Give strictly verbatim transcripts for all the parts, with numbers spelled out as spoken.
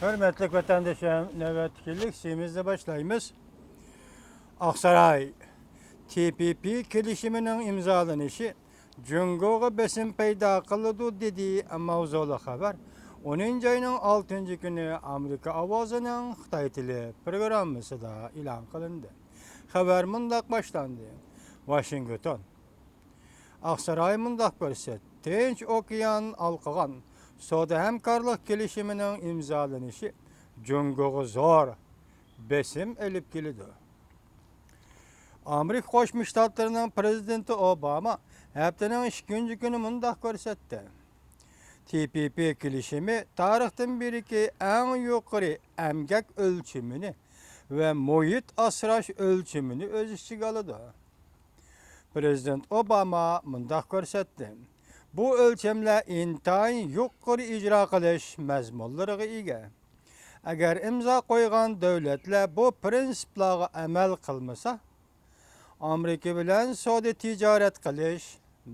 ھۆرمەتلىك ۋەتەندىشىم، نۆۋەتتىكى لېكسىيىمىزنى باشلايمىز. ئاقساراي، تى پى پى كېلىشىمىنىڭ ئىمزالىنىشى جۇڭگوغا بېسىم پەيدا قىلىدۇ، دېدى ماۋزۇلۇق خەۋەر ئونىنچى ئاينىڭ ئالتىنچى كۈنى ئامېرىكا ئاۋازىنىڭ خىتاي تىلى پروگراممىسىدا ئېلان قىلىندى. خەۋەر مۇنداق باشلاندى. ۋاشىنگتون. ئاقساراي مۇنداق كۆرسەتتى، تىنچ ئوكيان ھالقىغان سودا ھەمكارلىق كېلىشىمىنىڭ ئىمزالىنىشى جۇڭگوغا زور بېسىم ئېلىپ كېلىدۇ. ئامېرىكا قوشما شتاتلىرىنىڭ پىرېزىدېنتى ئوباما ھەپتىنىڭ ئىككىنچى كۈنى مۇنداق كۆرسەتتى، تى پى پى كېلىشىمى تارىختىن بېرىكى ئەڭ يۇقىرى ئەمگەك ئۆلچىمىنى ۋە مۇھىت ئاسراش ئۆلچىمىنى ئۆز ئىچىگە ئالىدۇ. پىرېزىدېنت ئوباما مۇنداق كۆرسەتتى، بۇ ئۆلچەملەر ئىنتايىن يۇقىرى ئىجرا قىلىش مەزمۇنلىرىغا ئىگە. ئەگەر ئىمزا قويغان دۆلەتلەر بۇ پىرىنسىپلارغا ئەمەل قىلمىسا، ئامېرىكا بىلەن سودا تىجارەت قىلىش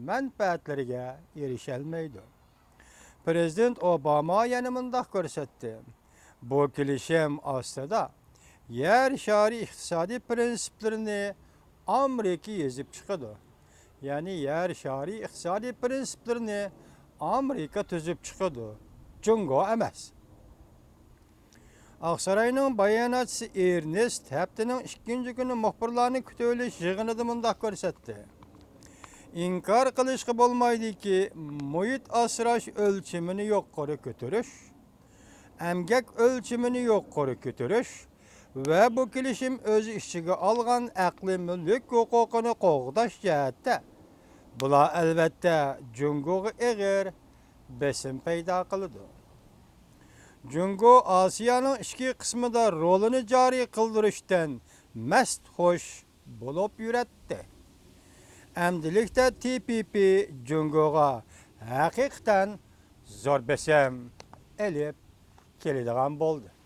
مەنپەئەتلىرىگە ئېرىشەلمەيدۇ. پىرېزىدېنت ئوباما يەنە مۇنداق كۆرسەتتى، بۇ كېلىشىم ئاستىدا يەر شارى ئىقتىسادىي پىرىنسىپلىرىنى ئامېرىكا يېزىپ چىقىدۇ. يەنى يەر شارى ئىقتىسادىي پىرىنسىپلىرىنى ئامېرىكا تۈزۈپ چىقىدۇ، جۇڭگو ئەمەس. ئاقساراينىڭ باياناتچىسى ئېرنېست ھەپتىنىڭ ئىككىنچى كۈنى مۇخبىرلارنى كۈتۈۋېلىش يىغىنىدا مۇنداق كۆرسەتتى، ئىنكار قىلىشقا بولمايدۇكى، مۇھىت ئاسراش ئۆلچىمىنى يۇقىرى كۆتۈرۈش، ئەمگەك ئۆلچىمىنى يۇقىرى كۆتۈرۈش ۋە بۇ كېلىشىم ئۆز ئىچىگە ئالغان ئەقلىي مۈلۈك ھوقۇقىنى قوغداش جەھەتتە، بۇلار ئەلۋەتتە جۇڭگوغا ئېغىر بېسىم پەيدا قىلىدۇ. جۇڭگو ئاسىيانىڭ ئىچكى قىسمىدا رولىنى جارى قىلدۇرۇشتىن مەست خۇش بولۇپ يۈرەتتى. ئەمدىلىكتە تى پى پى جۇڭگوغا ھەقىقەتەن زور بېسىم ئېلىپ كېلىدىغان بولدى.